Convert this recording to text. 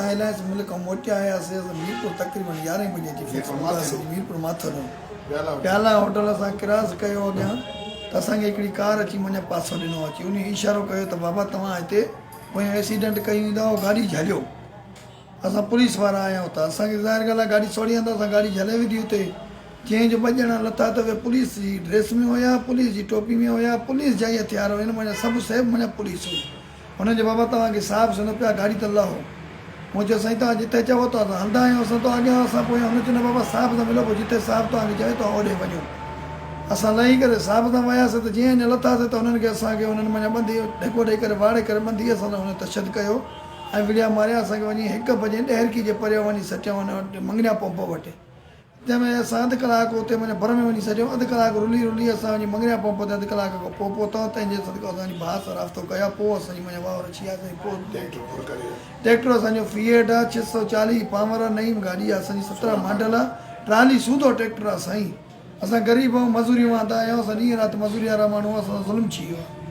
Alliance ملڪ کان موٽيا آياسي اسان ميرپور تقريبن يارهين بجي اچي فڪس پهتاسي ميرپور ماٿرو پيالا هوٽل اسان ڪراس ڪيو اڳيان ته اسان کي هڪڙي ڪار اچي منهنجا پاسو ڏنو اچي انهي اشارو ڪيو ته بابا توهان هتي پويان ايڪسيڊنٽ ڪيون ايندا هو گاڏي جهليو اسان پوليس وارا آهيون ته اسان کي ظاهر ڳالهه آهي گاڏي سوڙهي هنڌ اسان گاڏي جهلي وڌي اتي جنهن جو ٻه ڄڻا لٿا ته اهي پوليس جي ڊريس ۾ هيا پوليس جي ٽوپي ۾ هيا پوليس جا ئي هٿيار هيا منهنجا سڀ سيب منهنجا پوليس هئي هنن چيو بابا توهان کي صاحب سندو پيا گاڏي ته لهو. مون چيو سائين توهان جتي چئو ته اسان هلندا آهيون اسان توهان اڳيان اسان پويان هن چيو نه بابا صاحب سان ملو پوء جتي صاحب توهان کي چوي توهان اوڏي وڃو. اسان لهي ڪري صاحب سان وياسين ته جيئن اڃا لٿاسين ته هنن کي اسان کي هنن منجهان ٻنڌي ڌڪو ڏئي ڪري واڙي ڪري ٻنڌي اسان سان هنن تشدد ڪيو ۽ وڙهيا ماريا اسان کي وڃي هڪ بجي ڏهرڪي جي پريان وڃي سٽيائون مڱريان پمپ وٽ. جنهن ۾ اسان اڌ ڪلاڪ اتي وڃي ڀر ۾ وڃي سڏيو، اڌ ڪلاڪ رلي رلي اسان وڃي مڱريا پمپ تي اڌ ڪلاڪ کان پوء پهتائون، تنهن جي صدقو اسان وڃي ڀاء سان رابطو ڪيو، پوء اسان جي مڃان واهه رڇي آ سائين پوء ٽريڪٽر اسان جو فيئٽ آ 640 پاور آ نئين گاڏي آ اسان جي 17 ماڊل آ ٽرالي سوڌو ٽريڪٽر آ سائين اسان غريب آهيون مزوري واندا آهيون اسان ڏينهن رات مزوري وارا ماڻهو اسان سان ظلم ٿي ويو آ.